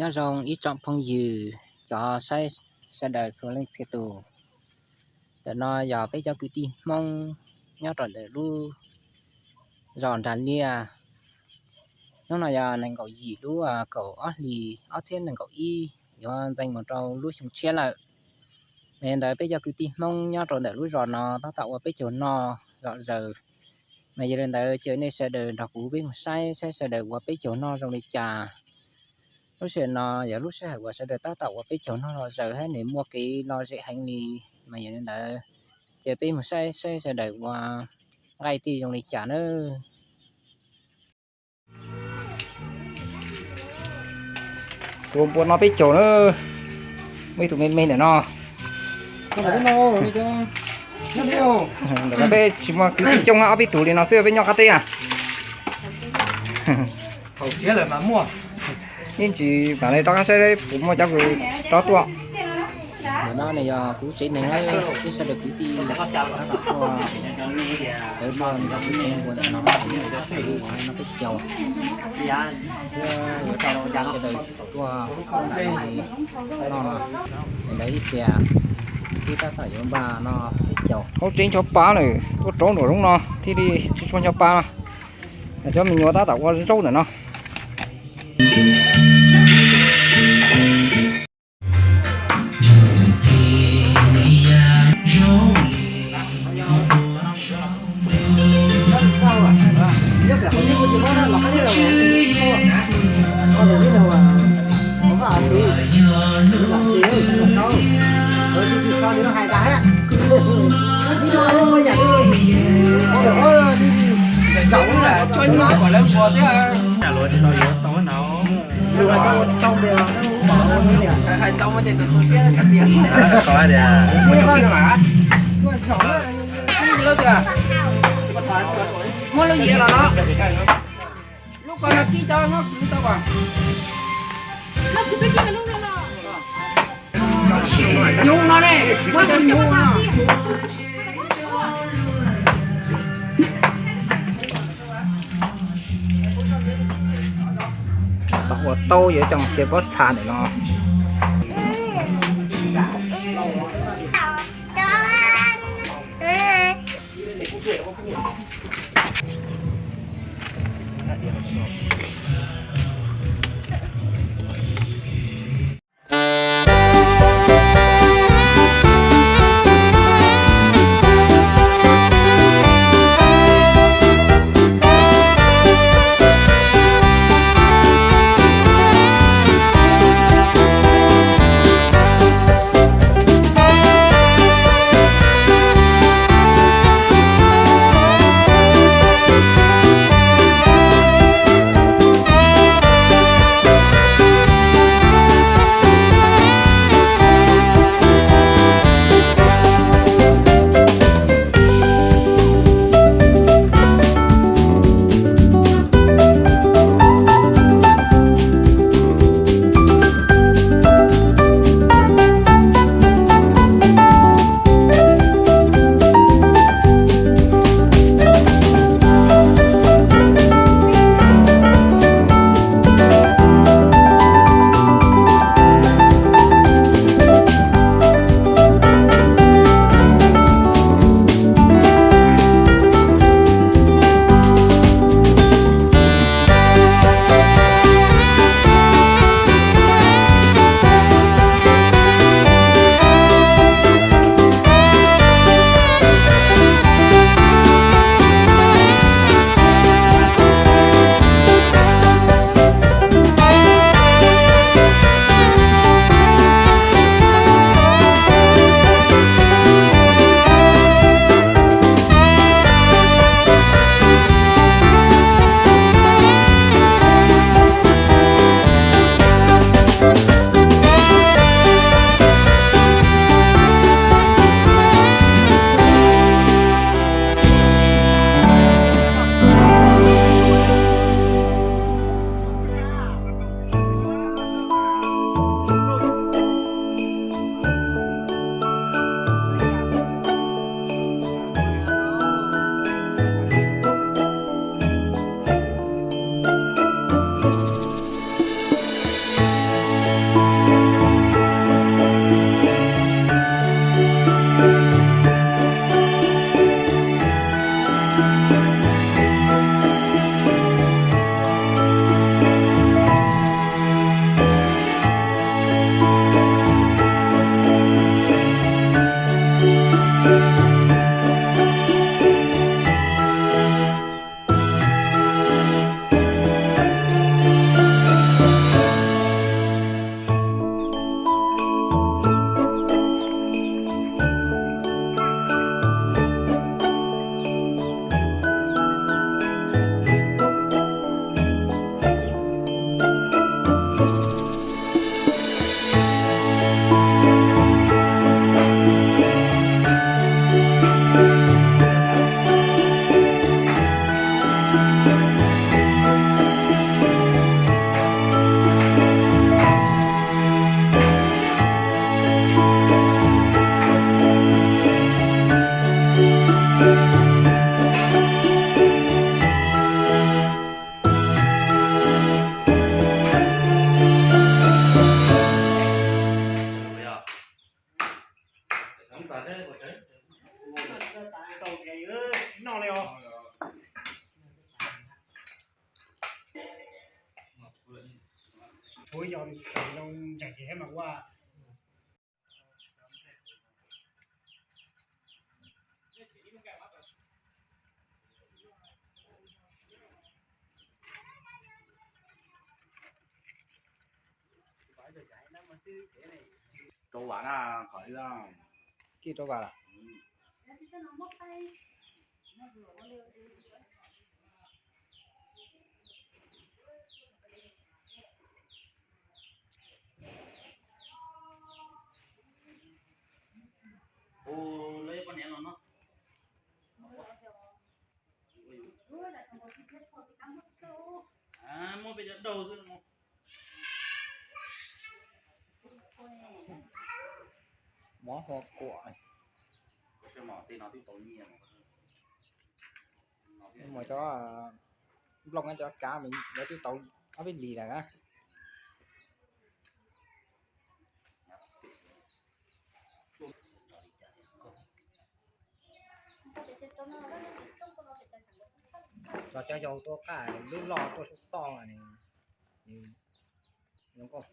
Nyob zoo ib tsoom phooj ywg cov saib sawv daws txhua leej txhia tus. Ntawm no yog peb cov kwv tij Hmoob nyob rau ntawm lub zos Nrag Liaj. Hnub no yog nees nkaum yim lub kaum ob hlis ob txhiab nees nkaum ib, yuav ntxeev mus rau lub xyoo tshiab lawm. Mas yog li ntawd peb cov kwv tij Hmoob nyob rau ntawm lub zos no tab tom ua peb caug noj zom zaws. Mas yog li ntawd ces nej sawv daws nrog kuv peb mus saib saib sawv daws ua peb caug noj zoo li cas. Lub sij hawm no yog lub sij hawm uas sawv daws tab tom ua peb caug noj zom zaws thiab nws muaj kev lom zem heev li. Mas yog li ntawd ces peb mus saib saib sawv daws ua nqaij tej zoo li cas nawb. Tus npua no peb caug na, muaj ib tug me me ntawm no. Ntawm no peb tsis muaj kwv tij coob, ob peb tug li no xwb peb nyob qab teb a. Yeej tsis mam li rov qab saib puas muaj cov kws rov tuaj. Ntawm no nws yog kuv tsev neeg, peb sawv daws kwv tij tab tom tuaj lawv tuaj nrog kuv tsev npua ntawm no, kuv tab tom yuav ua no peb caug thiab yuav coj sawv daws tuaj noj no. Ntawd ib pliag wb tab tom yuav npaj no peb caug. Hauv tsev ncho pa lawm, tuaj rauv nram zoov no thiaj li tsis tshua ncho pa no. Cov me nyuam tab tom ua zaub ntawm no. Muab lub yias los no. Lub ko no kib cov nyob kwv tau as. Nyuj no ne, muab cov nyuj no. Ua tau yuav coj mus xiav pob txha ntawm no. Zoo ntseeg ces thiab mas ua. Rau vam na, kom kij rau vam. Ua, lawv poj niam no no. Muab peb cov daug xwb no. Mov ho kuam. Mas cov nplooj cov kav lawv twb tau ob peb lis lawm na. Tso cov yau tuaj qaj lub loj tuaj sub toj nws zoo nkauj.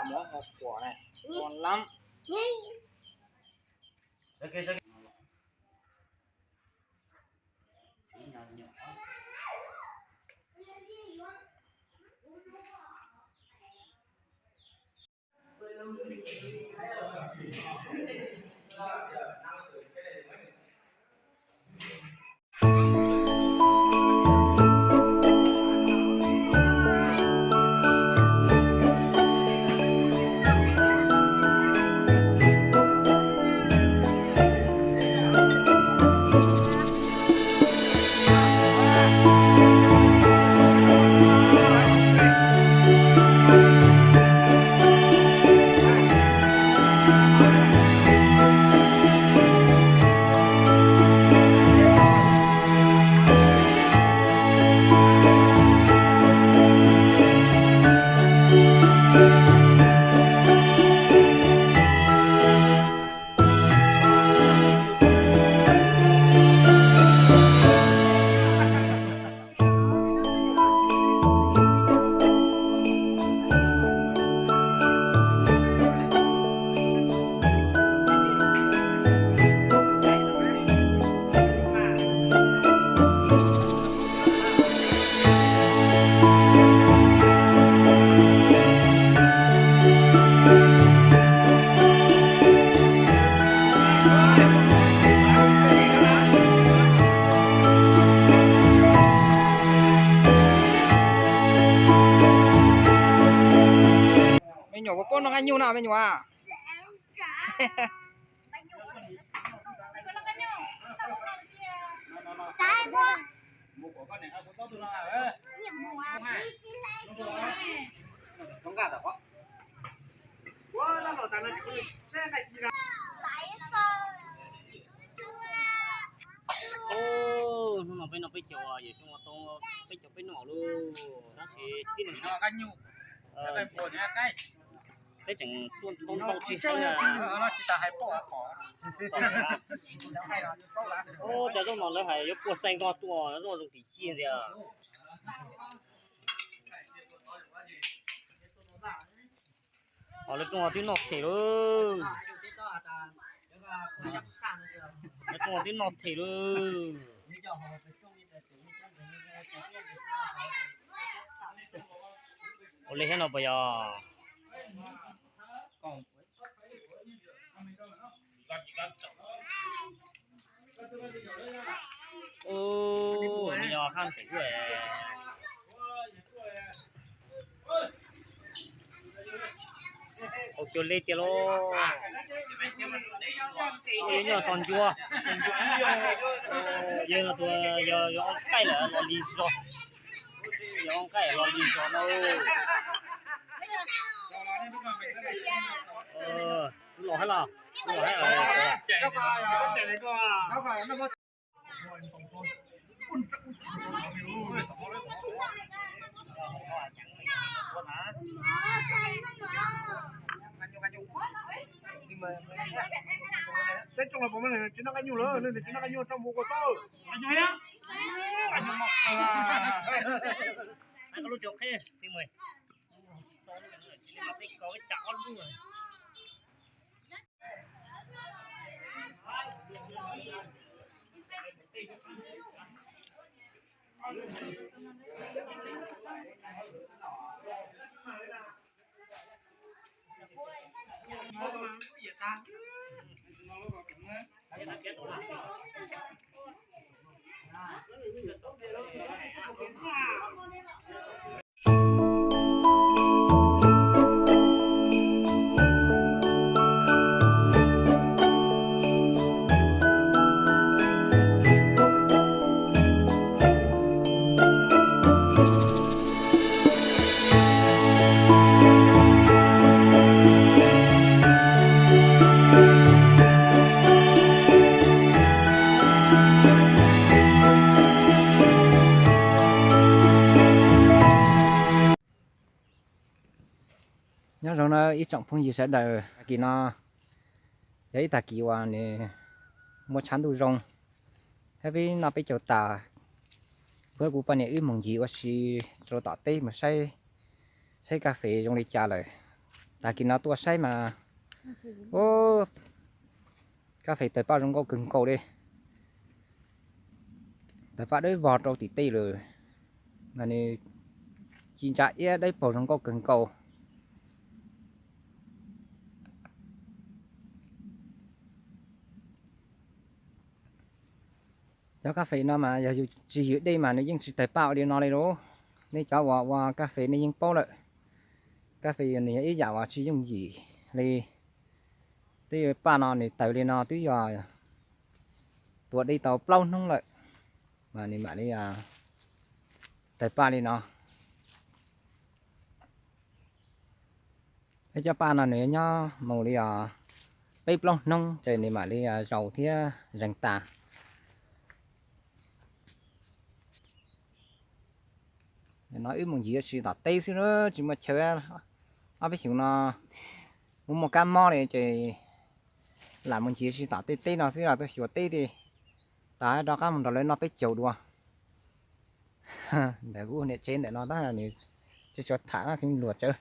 Mov ho kuam na, ngon lab. Me nyuam puas paub noj qab nyuj no me nyuam? Hnub no peb noj peb caug, yawm Xyooj ua tau peb caug peb noj lauj, tab sis tib neeg peb tseem tuaj tau ntau tsis heev na. Cov zaub no lawv hais yuav puag xees ko tuaj, zaub zoo tim ciaj ntxiag. Os, lawv rooj twb noj them lauj. Lawv rooj twb noj them lauj. Ua li thiab no puas yog? Ua li yog haj ntxim kuj. Hauv cua lej tiag lauj. Yog nyob txog ncua, yog no tus yog yog qaij lawm los lig zog, yog qaij los lig zog no. Los hab los, los hab. Teb tsoo los puas muaj neeg tsis noj nqaij nyuj lawm, neeg tsis noj nqaij nyuj rau mus kuas tau. Nyob zoo na ib tsoom phooj ywg sawv daws, tag kis no yog ib tag kis uas nws muaj tshav ntuj zoo, thiab peb noj peb caug tas, kuv thiab kuv poj niam wb mus ncig ua si rau tom teb mus saib, saib kas fes zoo li cas lawm. Tag kis no tuaj saib mas, ub, kas fes tawg paj zoo nkauj kawg nkaus li. Tawg paj dawb vog rau tim tej lawm, mas nws ci ntsa iab dawb paug zoo nkauj kawg nkaus. Cov kas fes no mas yog yus tsis ywm dej mas nws yeej tsis tawg paj ua li no li lauj. Nej cov uas ua kas fes nej yeej paub lawm, kas fes nws yog ib yam uas tsis yooj yim li. Tej paj no nws tawg li no twb yog tuav dej tau plaub hnub lawm, mas nws mam li tawg paj li no. Ib cov paj no nws nyob mus li os peb plaub hnub ces nws mam li zaus thiab zeeg tas. No wb mus ncig ua si tom teb xwb na, tsis muaj chaw. Ob peb xyoos no muaj muaj kab mob li ces lam mus ncig ua si tom tej teb no xwb los tuaj xyuas teb ti, tas rov qab mus nrog lawv noj peb caug dua. Ntawm kuv niam tsev ntawm no tab nws tsis tshua tham kev luag tsawv.